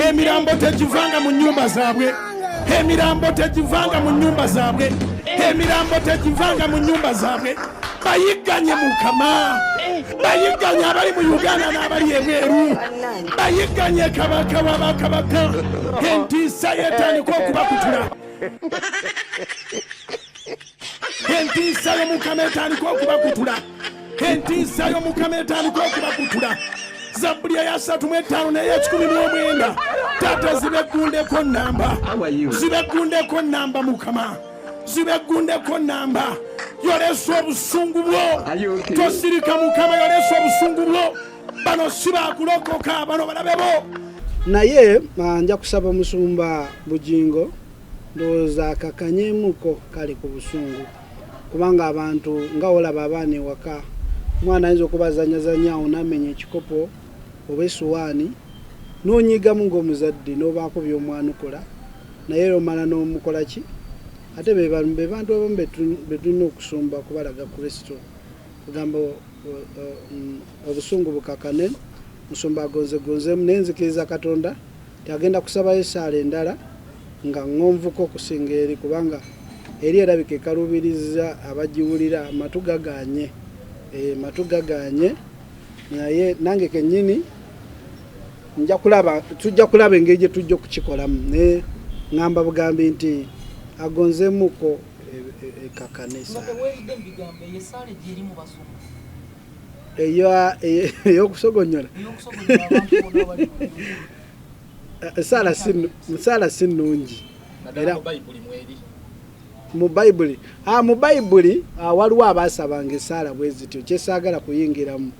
Emirambo tegivanga mu nnyumba zaabwe. Emirambo tegivanga mu nnyumba zaabwe. Emirambo tegivanga mu nnyumba zaabwe. Bayigganye Mukama, bayigganye abali mu Uganda n'abali ebweru, bayigganye kabaka w'abakabaka. Entiisa yetandika okubakutula, entiisa y'Omukama etandika okubakutula, entiisa y'Omukama etandika okubakutula. Zabbuli eya 35 n'ey'e-109, taata, zibeggundeko namba, zibeggundeko namba, Mukama, zibeggundeko namba. Yolesa obusungu bwo, tosirika Mukama, yolesa obusungu bwo. Bano si bakulokoka, bano balabe bo. Naye nja kusaba Musumba Bugingo, ndowooza akakanyeemuko kale ku busungu, kubanga abantu nga olaba abaana ewaka, omwana ayinza okuba azanyazanya awo n'amenya ekikopo oba essuwaani, n'onyigamu ng'omuzadde n'obaako by'omwanukula, naye era omala n'omukola ki? Ate be bantu abamu be tulina okusumba, kubalaga Kristo, kugamba obusungu bukakane, musumba agonzegonzeemu. Naye nzikiriza Katonda nti agenda kusabayo essaala endala nga ŋŋonvuko okusinga eri, kubanga eri erabika ekaluubiriza abagiwulira, matu gaganye, matu gaganye. Naye nange kennyini nja kulaba, tujja kulaba engeri gye tujja okukikolamu, naye ŋŋamba bugambi nti agonzeemuko ekakane Nga teweeridde mu bigambo, eyo essaala egyeri mu basumba? Ey'okusogonyola? Ey'okusogonyola abantu bonna abali mu Uganda. Esaala si nnungi. Naddala Era mu Bayibuli mweri. Mu Bayibuli, waliwo abaasabanga essaala bwe zityo, kyesaagala kuyingiramu.